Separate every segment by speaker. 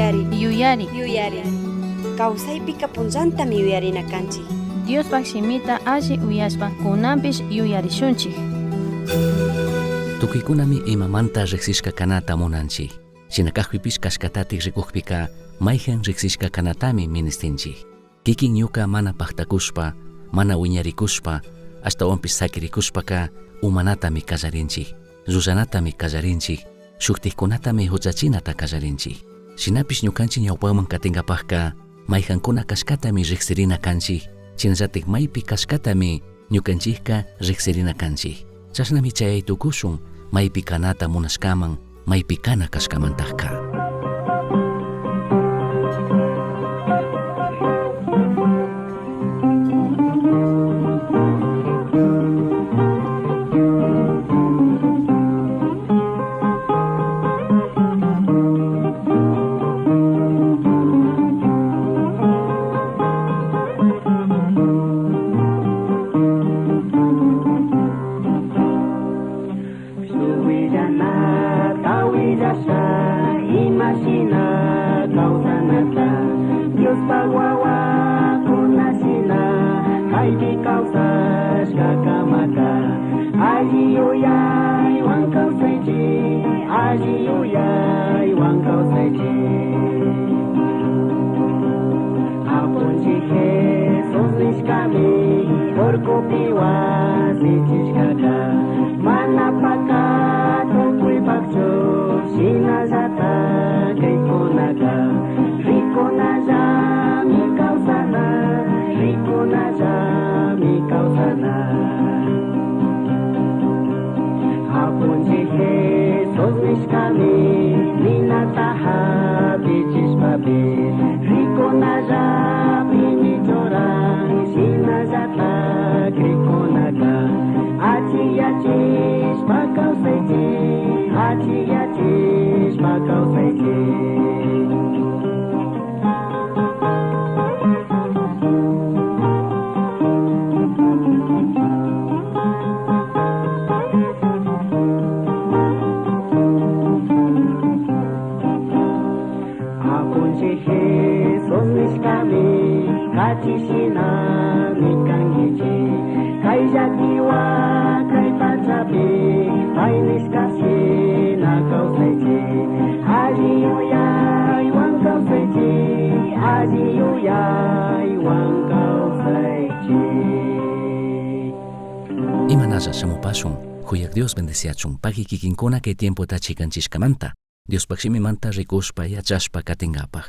Speaker 1: Yuyari.
Speaker 2: Yuyari.
Speaker 1: Yuyari. Kawsaypika punllantami yuyarina kanchik.
Speaker 2: Diospaj shimita alli uyashpa kunanpish yuyarishunchik.
Speaker 3: Tucuicunami imamanta rijsishca canata munanchik. Shina cajpipish cashcatatik ricujpica maijan rijsishca canatami ministinchik. Kikin ñuca mana pajtacushpa, mana huiñaricushpa, ashtahuanpish saquiricushpaca umanatami callarinchik, llullanatami callarinchik, shujtijcunatami juchachinata callarinchik. Shinapish ñucanchik ñawpaman katingapajka maijancuna cashcatami rijsirina canchik, shinallatik maipi cashcatami ñucanchikka rijsirina canchik. Chashnami chayay tucushun maipi canata munashkaman, maipi cana cashkamantajka.
Speaker 4: Shuhuillanata huillasha imashina kawsanata Diospaj wawakunashina kaypi kawsashkakamaka Alli yuyaywan kawsaychik alli yuyaywan kawsaychik Apunchik Jesús nishkami urkupi wasichishkaka mana paka tukuypakchu shinallatak kaykunaka rikunallami kawsana rikunallami kawsana Apunchik Jesús nishkami ninata hapichishpapish rikunallami churan shinallatak rikunaka achiyachishpa kawsaychik achiyachishpa kawsaychik. Apunchik Jesús nishkami kachishinami kankichik kay llakiwa kay pachapi pay nishkashina kawsaychik alli yuyaywan kawsaychik alli yuyaywan kawsaychik.
Speaker 3: Imanalla shamupashun, Huyak Dios bendeciachun, pagui kikinkuna kay tiempota chikanchishkamanta, Diospaj shimimanta rikushpa yachashpa katingapaj.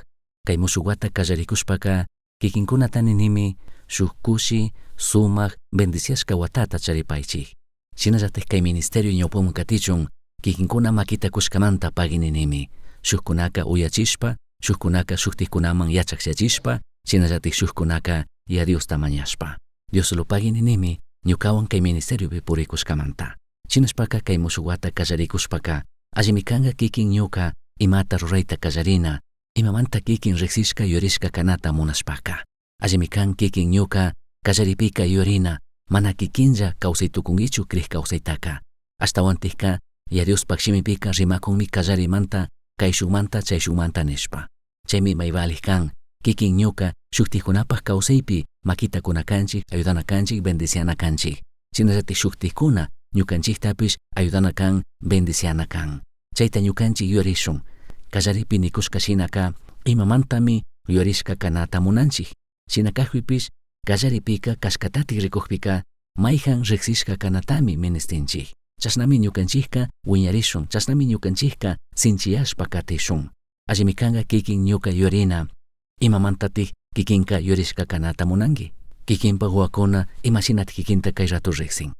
Speaker 3: Kay mushuk wata kallarikushpaka kikinkunata ninimi shuk kushi, sumak, bendiciashka watata charipaychik. Shinallatik kay ministerio ñawpaman katichun kikinkuna makita kushkamanta pagui ninimi, shukkunaka uyachishpa, shukkunaka shuktikkunaman yachakshachishpa, shinallatik shukkunaka ya Diosta mañashpa. Dios lo pagui ninimi ñukawan kay ministeriopi purikushkamanta. Shinashpaka kay mushuk wata kallarikushpaka allimi kanka kikin ñuka imata rurayta kallarina, imamanta kikin riksishka yuyarishka kanata munashpaka. Allimi kan kikin ñuka kallaripika yuyarina, mana kikinlla kawsay tukunkichu krik kawsaytaka. Ashtawantikka ya Diospaj shimipika rimakunmi kallarimanta kayshukmanta chayshukmanta nishpa. Chaymi may valik kan kikin ñuka shuktikkunapaj kawsaypi makita kuna kanchik, ayudana kanchik, bendiciana kanchik. Shinallatik shuktikkuna ñukanchiktapish ayudana kan, bendiciana kan. Chayta ñukanchik yuyarishun. Kallaripi nikushka shinaka imamantami yuyarishka kanata munanchik. Shina kajpipish kallaripika kashkatatik rikujpika mayjan riksishka kanatami ministinchik. Chashnami ñukanchikka wiñarishun, chashnami ñukanchikka sinchiyashpa katishun. Allimi kanka kikin ñuka yuyarina, imamantatik kikinka yuyarishka kanata munanki. Kikinpak wawakuna imashinatik kikinta kay rato riksin.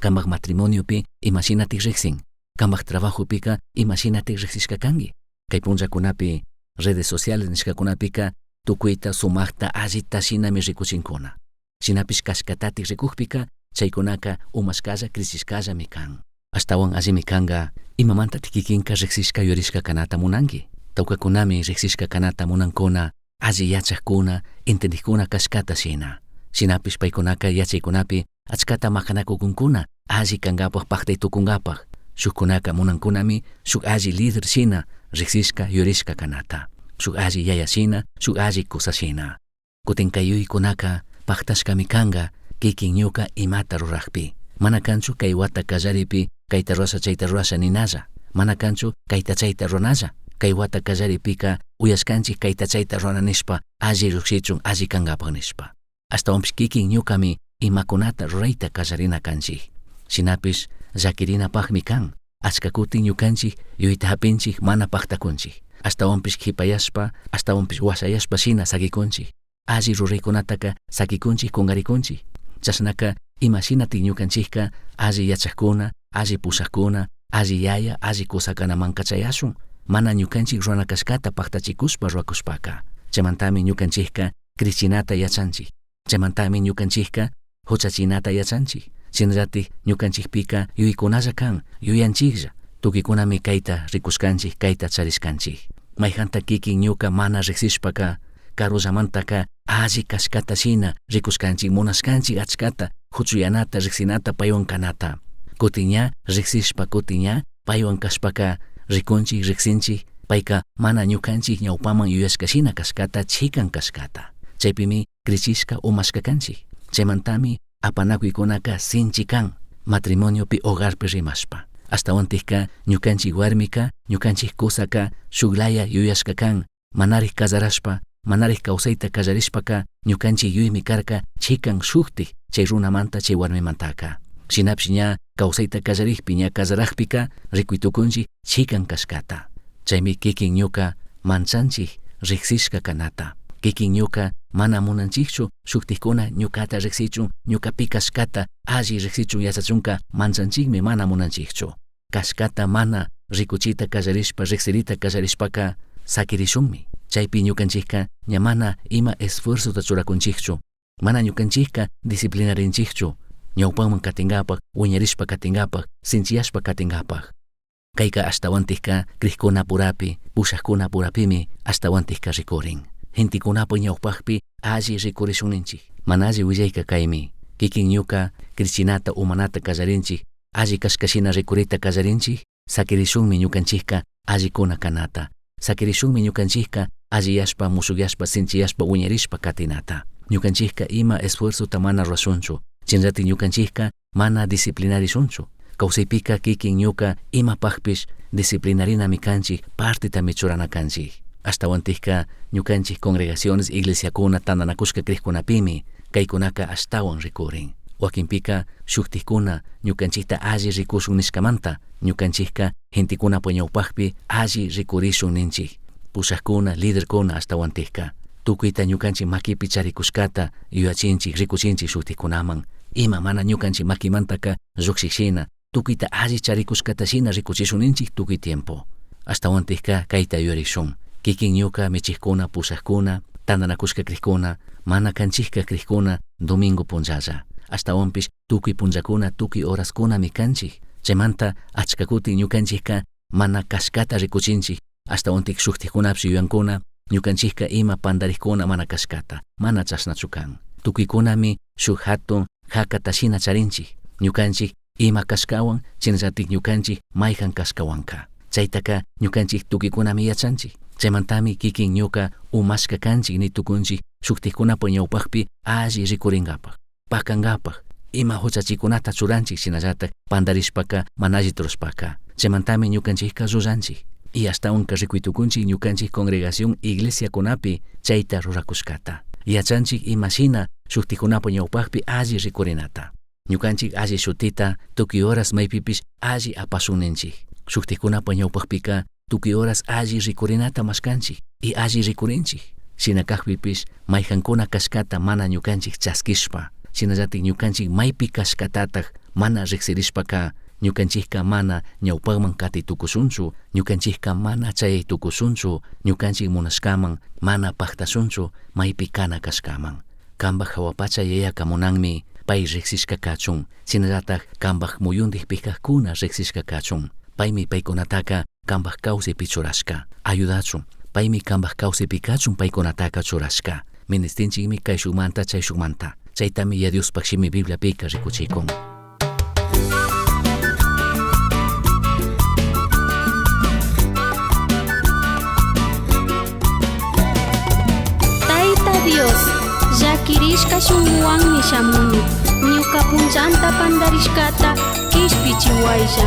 Speaker 3: Kampak matrimoniopi imashinatik riksin. Kampak trabajopika imashinatik riksishka kanki. Kay punllakunapi redes sociales nishkakunapika tukuyta sumakta allita shinami rikuchinkuna. Shinapish kashkatatik rikukpika chaykunaka umashkalla krishishkallami kan. Ashtawan allimi kanka imamantatik kikinka riksishka yuyarishka kanata munanki. Tawkakunami riksishka kanata munankuna, alli yachakuna, entendikuna kashkata shina. Shinapish paykunaka yachaykunapi achkata makanakukunkuna alli kankapak paktay tukunkapak. Shukkunaka munankunami shuk alli líder shina riksishka yuyarishka kanata. Shuk alli yaya shina, shuk alli kusa shina. Kutin kay yuyaykunaka paktashkami kanka kikin ñuka imata rurakpi. Mana kanchu kay wata kallaripi kayta rurasha chayta rurasha ninalla. Mana kanchu kayta chayta ruranalla. Kay wata kallaripika uyashkanchik kayta chayta rurana nishpa alli llukshichun alli kankapak nishpa. Ashtawanpish kikin ñukami imakunata rurayta kallarina kanchik. Shinapish llakirinapakmi kan. Achka kutin ñukanchik yuyayta hapinchik mana paktakunchik. Ashtawanpish kipayashpa, ashtawanpish washayashpa shina sakikunchik. Alli ruraykunataka sakikunchik kunkarikunchik. Chashnaka imashinatik ñukanchikka alli yachakuna, alli pushakuna, alli yaya, alli kusakanamanka chayashun. Mana ñukanchik rurana kashkata paktachikushpa rurakushpaka. Chaymantami ñukanchikka krichinata yachanchik. Chaymantami ñukanchikka huchachinata yachanchik. Shinallatik ñukanchikpika yuyaykunalla kan, yuyanchiklla. Tukuykunami kayta rikushkanchik, kayta charishkanchik. Mayjanta kikin ñuka mana riksishpaka, karullamantaka alli kashkata shina rikushkanchik, munashkanchik achkata, huchuyanata, riksinata, paywan kanata. Kutin ña riksishpa, kutin ña paywan kashpaka rikunchik, riksinchik, payka mana ñukanchik ñawpaman yuyashka shina kashkata, chikan kashkata. Chaypimi krichishka umashka kanchik. Chaymantami apanakuykunaka sinchi kan matrimoniopi hogarpi rimashpa. Ashtawantikka ñukanchik warmika, ñukanchik kusaka shuklaya yuyashka kan, manarik kazarashpa, manarik kawsayta kallarishpaka ñukanchik yuymi karka chikan shuktik chay runamanta chay warmimantaka. Shinapish ña kawsayta kallarikpi ña kazarakpika rikuytukunchik chikan kashkata. Chaymi kikin ñuka manchanchik riksishka kanata. Kikin ñuka mana munanchikchu shuktikkuna ñukata riksichun, ñuka pi kashkata alli riksichun yachachunka manchanchikmi mana munanchikchu. Kashkata mana rikuchita kallarishpa, riksirita kallarishpaka sakirishunmi. Chaypi ñukanchikka ña mana ima esfuerzota churakunchikchu. Mana ñukanchikka disciplinarinchikchu. Ñawpaman katinkapak, wiñarishpa katinkapak, sinchiyashpa katinkapak. Kayka ashtawantikka krikkunapurapi, pushakkunapurapimi ashtawantikka rikurin. Gentekunapa ñawpakpi alli rikurishunninchik. Mana alli willayka kaymi. Kikin ñuka krichinata umanata kallarinchik, alli kashkashina rikurita kallarinchik, sakirishunmi ñukanchikka allikuna kanata. Sakirishunmi ñukanchikka alliyashpa, mushukyashpa, sinchiyashpa, wiñarishpa katinata. Ñukanchikka ima esfuerzota mana rurashunchu. Shinllatik ñukanchikka mana disciplinarishunchu. Kawsaypika kikin ñuka imapakpish disciplinarinami kanchik, partetami churana kanchik. Ashtawantikka ñukanchik congregaciones, iglesiakuna, tantanakushka krikkunapimi kaykunaka ashtawan rikurin. Wakinpika shuktikkuna ñukanchikta alli rikushun nishkamanta ñukanchikka gentekunapa ñawpakpi alli rikurishun ninchik. Pushakuna, liderkuna ashtawantikka. Tukuyta ñukanchik makipi charikushkata yuyachinchik, rikuchinchik shuktikkunaman. Ima mana ñukanchik makimantaka llukshik shina, tukuyta alli charikushkata shina rikuchishun ninchik tukuy tiempo. Ashtawantikka kayta yuyarishun. Kikin ñuka michikkuna, pushakuna, tantanakushka krikuna, mana kanchikka krikuna domingo punchalla. Ashtawanpish tukuy punllakuna, tukuy horaskunami kanchik. Chaymanta achka kutin ñukanchikka mana kashkata rikuchinchik. Ashtawantik shuktikkunapish yuyankuna ñukanchikka ima pantarikkuna mana kashkata, mana chashnachu kan. Tukuykunami shuk hatun hakata shina charinchik. Ñukanchik ima kashkawan, shinallatik ñukanchik mayjan kashkawanka. Chaytaka ñukanchik tukuykunami yachanchik. Chaymantami kikin ñuka umashka kanchik ni tukunchik shuktikkunapa ñawpakpi alli rikurinkapak, pakankapak, ima huchachikunata churanchik shinallatak pantarishpaka mana alli rurashpaka. Chaymantami ñukanchikka rurranchik. Y ashtawanka rikuytukunchik ñukanchik congregación iglesiakunapi chayta rurakushkata. Yachanchik imashina shuktikkunapa ñawpakpi alli rikurinata. Ñukanchik alli shutita tukuy horas maypipish alli apashun ninchik. Shuktikkunapa ñawpakpika tukuy horas alli rikurinata mashkanchik y alli rikurinchik. Shina kakpipish mayjankuna kashkata mana ñukanchik chaskishpa, shinallatik ñukanchik maypi kashkatatak mana riksirishpaka ñukanchikka mana ñawpakman kati tukushunchu, ñukanchikka mana chayay tukushunchu, ñukanchik munashkaman mana paktashunchu maypi kana kashkaman. Kanpak hawa pacha yayaka munanmi pay riksishka kachun, shinallatak kanpak muyuntikpi kajkuna riksishka kachun. Paymi paykunataka kanpak kawsaypi churashka. Ayudachun. Paymi kanpak kawsaypi kachun paykunataka churashka. Ministinchikmi kayshukmanta chayshukmanta. Chaytami ya Diospaq shimi Bibliapika rikuchikun.
Speaker 5: Llaquilla shunguwanmi shamuni. Ñuka punllanta pandarishkata kishpichiwaylla.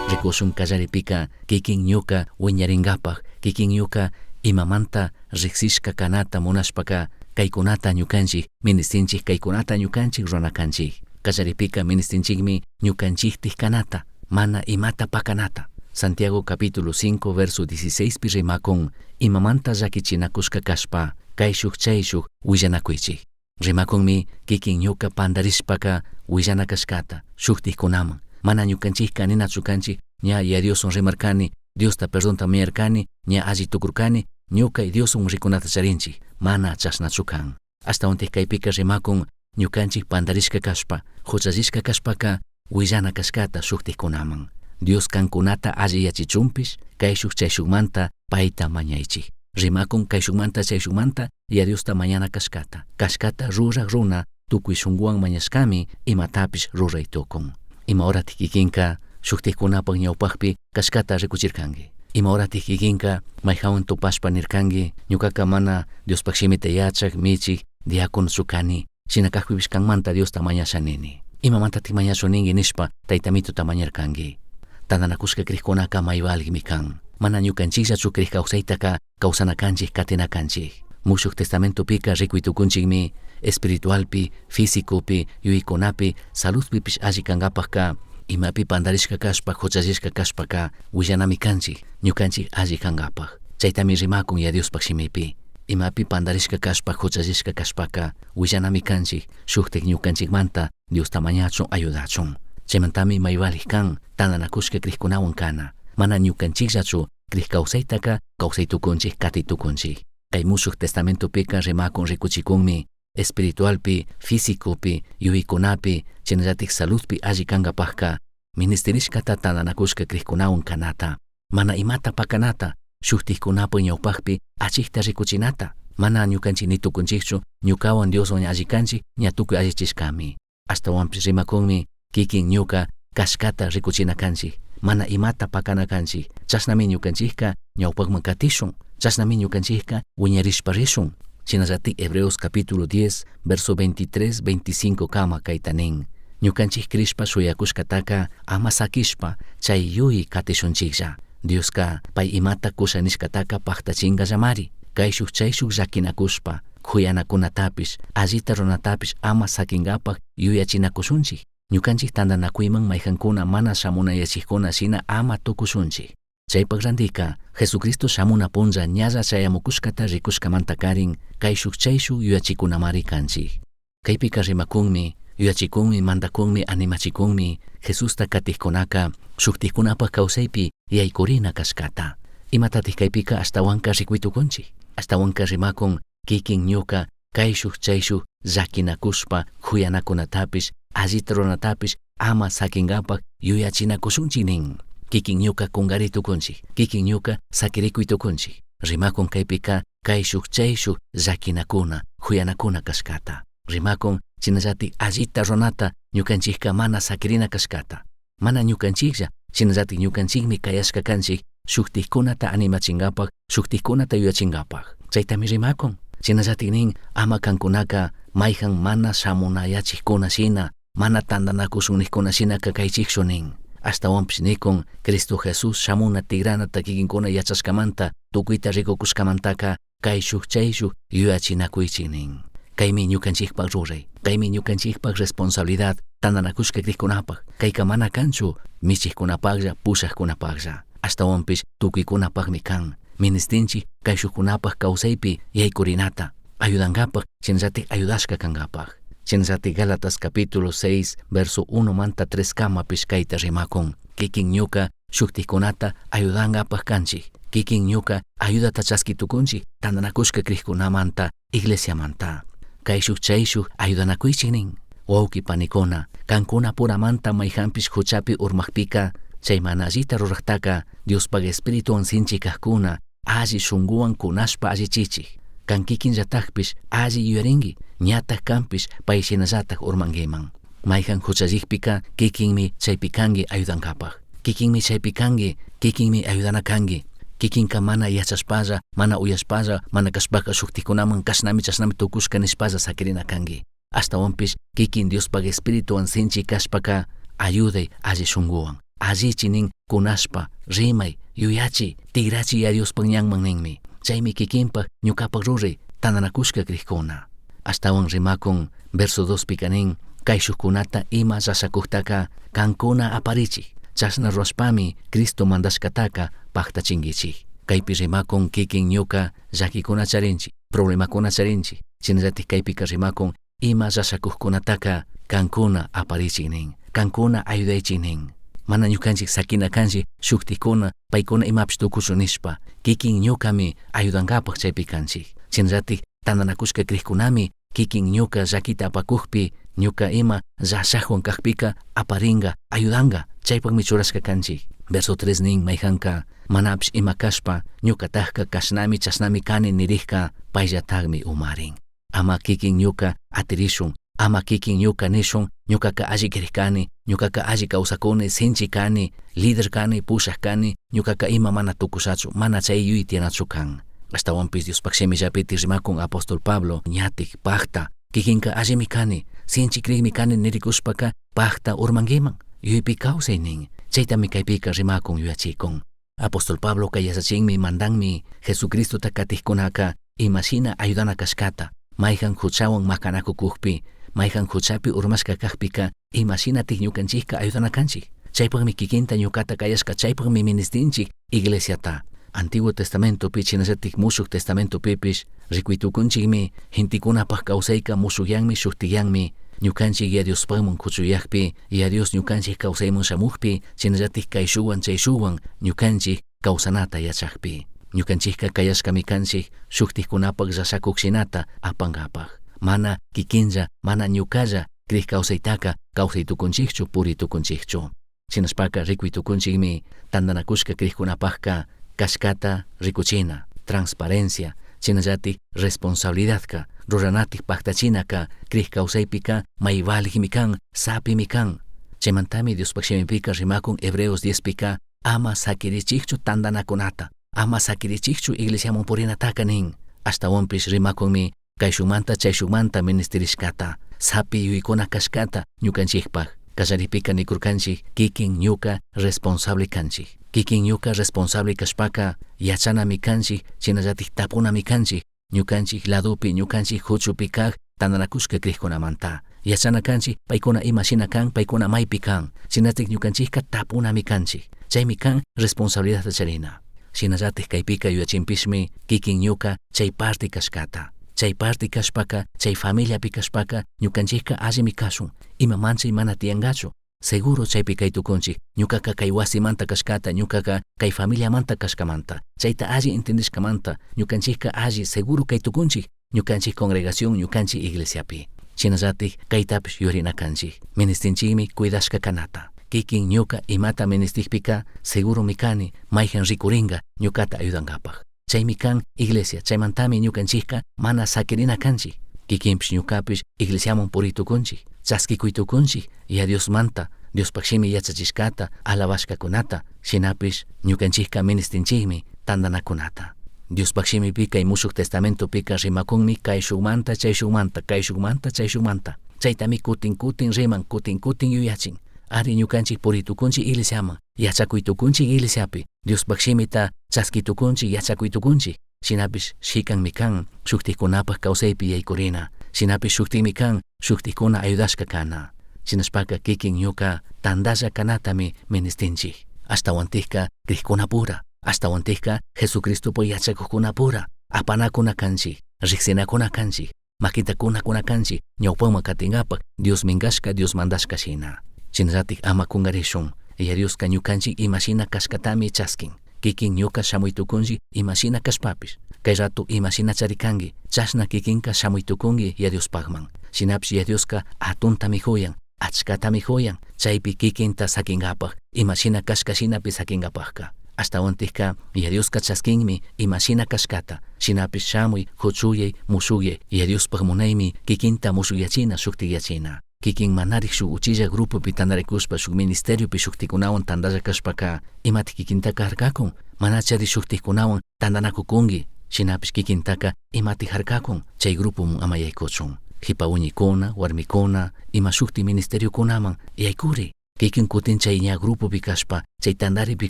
Speaker 3: Rikushun kallaripika kikin ñuka wiñarinkapak, kikin ñuka imamanta riksishka kanata munashpaka kaykunata ñukanchik ministinchik, kaykunata ñukanchik ruranakanchik. Kallaripika ministinchikmi ñukanchiktik kanata, mana imata pakanata. Santiago capítulo 5 verso 16 pi rimakun imamanta llakichinakushka kashpa kayshuk chayshuk willanakuychik. Rimakunmi kikin ñuka pandarishpaka willana kashkata shuktikkunaman. Mana ñukanchikka ninachu kanchik, ña ya Dioswan rimarkani, Diosta perdonta mañarkani, ña alli tukurkani, ñuka y Dioswan rikunata charinchik, mana chashnachu kan. Ashtawantik kaypika rimakun ñukanchik pandarishka kashpa, huchallishka kashpaka willana kashkata shuktikkunaman. Dios kankunata alli yachichunpish, kayshuk chayshukmanta payta mañaychik. Rimakun kayshukmanta chayshukmanta ya Diosta mañana kashkata. Kashkata ruraj runa tukuy shunkuwan mañashkami imatapish ruray tukun. Ima horatik kikinka shuktikkunapak ñawpakpi kashkata rikuchirkanki. Ima horatik kikinka mayhawan tupashpa nirkanki, ñukaka mana Diospaj shimita yachak, michik, diácono kani. Shina cajpipish canmanta Diosta mañasha nini. Imamantataj mañashun ningui nishpa tayta Mituta mañarcangui. Tandanacushca crijcunaca may valijmi can. Mana ñucanchikllachu crij kawsaytaka kawsana kanchik katina kanchik. Mushuj Testamentopika rikuy tukunchikmi espiritualpi, físicopi, yuyaykunapi, saludpipish alli kankapajka imapi pandarishka kashpa, huchallishka kashpaka willanami kanchik, ñukanchik alli kankapaj. Chaytami rimakun ya Diospaj shimipi. Imapi pandarishka kashpa, huchallishka kashpaka willanami kanchik, shuktik ñukanchikmanta Diosta mañachun ayudachun. Chaymantami may valij kan tandanakushka crijkunawan kana. Mana ñukanchikllachu crij kawsaytaka kawsay tukunchik kati tukunchik. Kay mushuj Testamentopika rimakun rikuchikunmi espiritualpi, físicopi, yuyaykunapi, shinallatik saludpi alli kankapajka ministerishkata tandanakushka crijkunawan kanata. Mana imata pakanata, shuktikkunapa ñawpakpi achikta rikuchinata. Mana ñukanchik ni tukunchikchu, ñukawan Dioswan alli kanchik, ña tukuy allichishkami. Ashtawanpish rimakunmi kikin ñuka kashkata rikuchina kanchik, mana imata pakana kanchik. Chashnami ñukanchikka ñawpakman katishun, chashnami ñukanchikka wiñarishpa rishun. Shinallatik Hebreos capítulo 10, verso 23, 25 kama kayta nin. Ñukanchik crishpa shuyakushkataka ama sakishpa chay yuyi katishunchiklla. Dioska pay imata kusha nishkataka paktachinkallamari. Kayshuk chayshuk llakinakushpa, kuyanakunatapish, allita runatapish ama sakinkapak yuyachinakushunchik. Ñukanchik tantanakuyman mayjankuna mana shamunayachikkuna shina ama tukushunchik. Chaypak randika, Jesucristo shamuna punlla ñalla chayamukushkata rikushkamantakarin kayshuk chayshuk yuyachikunamari kanchik. Kaypika rimakunmi, yuyachikunmi, mandakunmi, animachikunmi, Jesusta katikkunaka shuktikkunapak kawsaypi yaykurina kashkata. Imatatik kaypika ashtawanka rikuy tukunchik. Ashtawanka rimakun kikin ñuka kayshuk chayshuk llakinakushpa kuyanakunatapish, allita runatapish ama sakinkapak yuyachinakushunchik nin. Kikin ñuka kunkari tukunchik, kikin ñuka sakirikuy tukunchik. Rimakun kaypika kayshuk chayshuk llakinakuna, kuyanakuna kashkata. Rimakun shinallatik allita runata ñukanchikka mana sakirina kashkata. Mana ñukanchiklla, shinallatik ñukanchikmi kayashka kanchik shuktikkunata animachinkapak, shuktikkunata yuyachinkapak. Chaytami rimakun. Shinallatik nin ama kankunaka mayjan mana shamunayachikkuna shina, mana tantanakushun nikkuna shinaka kaychikchu nin. Ashtawanpish nikun Cristo Jesús shamuna tigranata kikinkuna yachashkamanta tukuyta rikukushkamantaka kayshuk chayshuk yuyachinakuychik nin. Kaymi ñukanchikpak ruray, kaymi ñukanchikpak responsabilidad tantanakushka crijkunapak, kayka mana kanchu michikkunapaklla, pushakkunapaklla. Ashtawanpish tukuykunapakmi kan. Ministinchik kayshukkunapak kawsaypi yaykurinata, ayudankapak, shinallatik ayudashka kankapak. Shinallatik Gálatas capítulo 6, verso 1 manta 3 kamapish kayta rimakun. Kikin ñuka shuktikkunata ayudankapak kanchik. Kikin ñuka ayudata chaski tukunchik tantanakushka crijkunamanta, iglesiamanta. Kayshuk chayshuk ayudanakuychik nin. Wawqi panikuna, kankuna puramanta mayjanpish huchapi urmakpika, chay mana allita ruraktaka Diospak Espirituwan sinchi kajkuna, alli shunkuwan kunashpa allichichik. Kan kikinllatakpish alli yuyarinki, ñatak kanpish pay shinallatak urmankiman. Mayjan huchallikpika kikinmi chaypi kanki ayudankapak. Kikinmi chaypi kanki, kikinmi ayudana kanki. Kikinka mana yachashpalla, mana uyashpalla, mana kashpaka shuktikunaman kashnami chashnami tukushka nishpalla sakirina kanki. Ashtawanpish kikin Diospak Espirituwan sinchi kashpaka ayuday alli shunkuwan. Allichi nin kunashpa, rimay, yuyachi, tigrachi ya Diospak ñanman ninmi. Chaymi kikinpak ñukapak ruray tantanakushka crijkuna. Ashtawan rimakun verso 2 pika nin kayshukkunata ima llashakuktaka kankuna aparichik. Chashna rurashpami Cristo mandashkataka paktachinkichik. Kaypi rimakun kikin ñuka llakikuna charinchik, problemakuna charinchik. Shinallatik kaypika rimakun ima llashakuqkunataka kankuna aparichik nin, kankuna ayudaychik nin. Mana ñukanchik sakina kanchik shuktikuna paykuna imapish tukuchun nishpa, kikin ñukami ayudankapak chaypi kanchik. Shinallatik tantanakushka crijkunami kikin ñuka llakita apakukpi, ñuka ima llashajwan kakpika aparinga, ayudanga, chaypakmi churashka kanchik. Verso 3 nin mayjanka manapish ima kashpa ñukatakka kashnami chashnami kani nirikka payllatakmi umarin. Ama kikin ñuka atirishun, ama kikin ñuka nishun, ñukaka alli kriq kani, ñukaka alli kawsakuni, sinchi kani, líder kani, pushak kani, ñukaka ima mana tukushachu, mana chay yuy tiyanachu kan. Ashtawanpish Diospak shimillapitik rimakun apóstol Pablo, ñatik pakta, Kikinka allimi kani, sinchi crikmi kani nirikushpaka pajta urmankiman, yuyaypi kawsay nin. Chaytami kaypika rimakun yuyachikun. Apóstol Pabloka yachachinmi mandanmi Jesucristota katijkunaka imashina ayudana kashkata, mayhan huchawan makanakukukpi, mayhan huchapi urmashka kakpika imashinatik ñukanchikka ayudana kanchik. Chaypaqmi kikinta ñukata kayashka, chaypaqmi ministinchik iglesiata. Antiguo Testamentopi shinallatik Mushuq Testamentopipish rikuytukunchikmi gentekunapaq kawsayka mushukyanmi shuktiyanmi ñukanchik Yaya Diospakman kuchuyakpi, Yaya Dios ñukanchik kawsayman shamukpi, shinallatik kayshuwan chayshuwan ñukanchik kawsanata yachakpi. Ñukanchikka kayashkami kanchik shuktikkunapak llashakuk shinata apankapak. Mana kikinlla, mana ñukalla krik kawsaytaka kawsaytukunchikchu puritukunchikchu. Shinashpaka rikuytukunchikmi tantanakushka krikkunapakka kashkata rikuchina, transparencia, shinallatik responsabilidadka, ruranatik paktachinaka krik kawsaypika may valijmi kan, sapimi kan. Chaymantami Diospak shimipika rimakun Hebreos 10 pika ama sakirichikchu tantanakunata, ama sakirichikchu iglesiaman purinataka nin. Ashtawanpish rimakunmi kayshukmanta chayshukmanta ministerishkata, sapi yuyaykuna kashkata ñukanchikpak. Kallaripika nikurkanchik kikin ñuka responsable kanchik. Kikin ñuka responsable kashpaka yachanami kanchik, shinallatik tapunami kanchik, ñukanchik ladopi, ñukanchik huchupi kak tantanakushka krikkunamanta. Yachana kanchik paykuna ima shina kan, paykuna maypi kan. Shinallatik ñukanchikka tapunami kanchik. Chaymi kan responsabilidadta charina. Shinallatik kaypika yuyachinpishmi kikin ñuka chay parte kashkata. Chay parte kashpaka, chay familiapi kashpaka, ñukanchikka allimi kashun. Ima manchay mana tiyankachu. Seguro chaypi kay tukunchik, ñukaka kay wasimanta kashkata, ñukaka kay familiamanta kashkamanta. Chayta alli entendishkamanta, ñukanchikka alli seguro kay tukunchik, ñukanchik congregación, ñukanchik iglesiapi. Shinallatik kaytapish yuyarina kanchik. Ministinchikmi cuidashka kanata. Kikin ñuka imata ministikpika seguromi kani mayhan rikurinka ñukata ayudankapak. Chaymi kan iglesia, chaymantami ñukanchikka mana sakirina kanchik. Kikinpish ñukapish iglesiaman puritukunchik, chaskikuytukunchik Yaya Diosmanta, Diospak shimi yachachishkata, alabashkakunata, shinapish ñukanchikka ministinchikmi tantanakunata. Diospak shimipika kay Mushuq Testamentopika rimakunmi kayshukmanta chayshukmanta, kayshukmanta chayshukmanta. Chaytami kutin kutin riman, kutin kutin yuyachin. Ari ñukanchik puritukunchik iglesiaman, yachakuytukunchik iglesiapi, Diospak shimita chaskitukunchik, yachakuytukunchik. Shinapish shikanmi kan shuktikkunapak kawsaypi yaykurina, shinapish shuktikmi kan shuktikkuna ayudashka kana. Shinashpaka kikin ñuka tantalla kanatami ministinchik. Ashtawantikka krikkunapura, ashtawantikka Jesucristopak yachakukkunapura, apanakuna kanchik, riksinakuna kanchik, makita kunakuna kanchik, ñawpaman katinkapak Dios minkashka, Dios mandashka shina. Shinallatik ama kunkarishun, Yaya Dioska ñukanchik imashina kashkatami chaskin. Kikin ñuka shamuytukunchik imashina kashpapish. Kay rato imashina charikanki, chashna kikinka shamuytukunki Yaya Diospakman. Shinapish Yaya Dioska atuntami huyan, achkatami huyan, chaypi kikinta sakinkapak, imashina kashka shinapi sakinkapakka. Ashtawantikka Yaya Dioska chaskinmi imashina kashkata, shinapish shamuy, huchuyay, mushuyay, Yaya Diospak munaymi kikinta mushukyachina, shuktikyachina. Kikin manarik shuk uchilla grupopi tantarikushpa shuk ministeriopi shuktikunawan tantalla kashpaka imatik kikintaka harkakun, manachari shuktikunawan tantanakukunki, shinapish kikintaka imatik harkakun, chay grupomun ama yaykuchun. Jipa wiñikuna, warmikuna, ima shukti ministeriokunaman yaykuri. Kikin kutin chay ña grupopi kashpa, chay tantaripi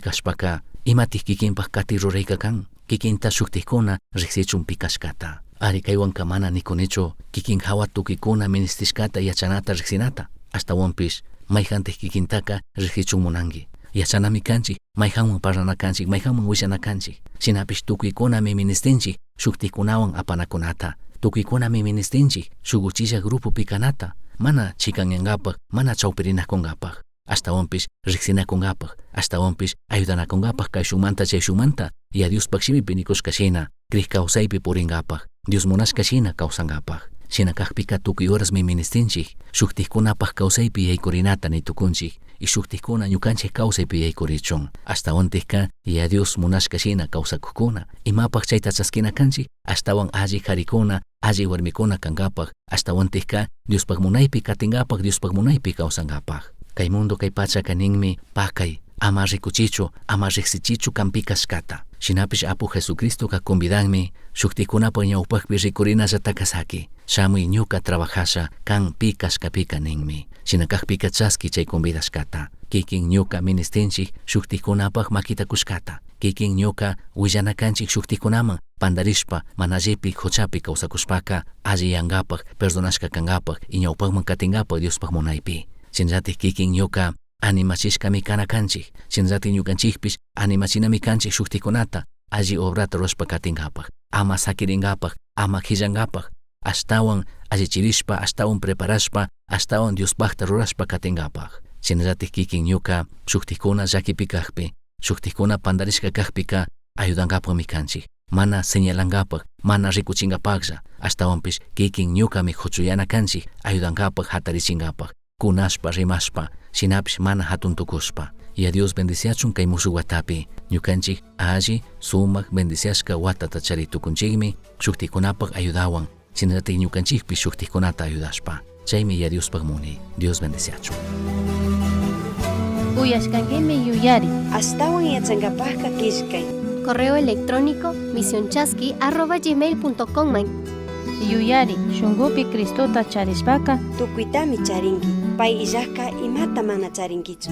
Speaker 3: kashpaka, imatik kikinpak kati rurayka kan, kikinta shuktikuna riksichun pi kashkata. Ari kaywanka mana nikunichu kikin hawa tukikuna ministishkata yachanata riksinata, ashtawanpish mayhantik kikintaka riksichun munanki. Yachanami kanchik, mayhanwan parlana kanchik, mayhanwan willana kanchik. Shinapish tukuykunami ministinchik shuktikunawan apanakunata, tukuykunami ministinchik shuk uchilla grupopi kanata, mana chikanyankapak, mana chawpirinakunkapak. Ashtawanpish riksinakunkapak, ashtawanpish ayudanakunkapak kayshukmanta chayshukmanta, Yaya Diospak shimipi nikushka shina, krik kawsaypi purinkapak, Dios munashka shina kawsankapak. Shina kakpika tukuy horasmi ministinchik, shuktikkunapak kawsaypi yaykurinata nitukunchik, y shuktikkuna ñukanchik kawsaypi yaykurichun. Ashtawantikka Yaya Dios munashka shina kawsakukkuna, imapak chayta chaskina kanchik, ashtawan alli karikuna, alli warmikuna kankapak, ashtawantikka Diospak munaypi katinkapak, Diospak munaypi kawsankapak. Kay mundo kay pachaka ninmi pakay, Ama rikuchichu, ama riksichichu kan pi kashkata. Shinapish Apu Jesucristoka convidanmi shuktikunapa ñawpakpi rikurinallataka saki. Shamuy ñuka trabajasha kan pi kashkapika ninmi. Shina kakpika chaski chay convidashkata. Kikin ñuka ministinchik shuktikunapaj makita kushkata. Kikin ñuka willanakanchik shuktikunaman pandarishpa mana allipi huchapi kawsakushpaka alliyankapaj perdonashka kankapaj y ñawpakman katinkapaj Diospaj munaypi. Shinallatik kikin ñuka animachishkami kana kanchik. Shinallatik ñukanchikpish animachinami kanchik shuktikunata alli obrata rurashpa katinkapaj. Ama sakirinkapaj, ama khillankapaj, ashtawan allichirishpa, ashtawan preparashpa, ashtawan Diospajta rurashpa katinkapaj. Shinallatik kikin ñuka shuktikuna llakipi kakpi, shuktikuna pandarishka kakpika ayudankapajmi kanchik. Mana señalankapaj, mana rikuchinkapajlla, ashtawanpish kikin ñukami huchuyana kanchik ayudankapaj hatarichinkapaj, kunashpa rimashpa, shinapish mana hatun tukushpa. Y a Dios bendiciachun kay mushuk watapi, ñukanchik alli, sumak, bendiciashka watata chari tukunchikmi, shuktikunapaj ayudawan, shinallatik ñukanchikpish shuktikunata ayudashpa. Chaymi ya Diospaj muni. Dios bendiciachun.
Speaker 2: Uyashkankimi yuyari.
Speaker 1: Ashtawan yachankapajka killkay.
Speaker 6: Correo electrónico misionchasqui@gmail.com man.
Speaker 2: Yuyari, shunkupi Cristota charishpaka
Speaker 1: Tukuytami charinki. Pay illajka imata mana charinkichu.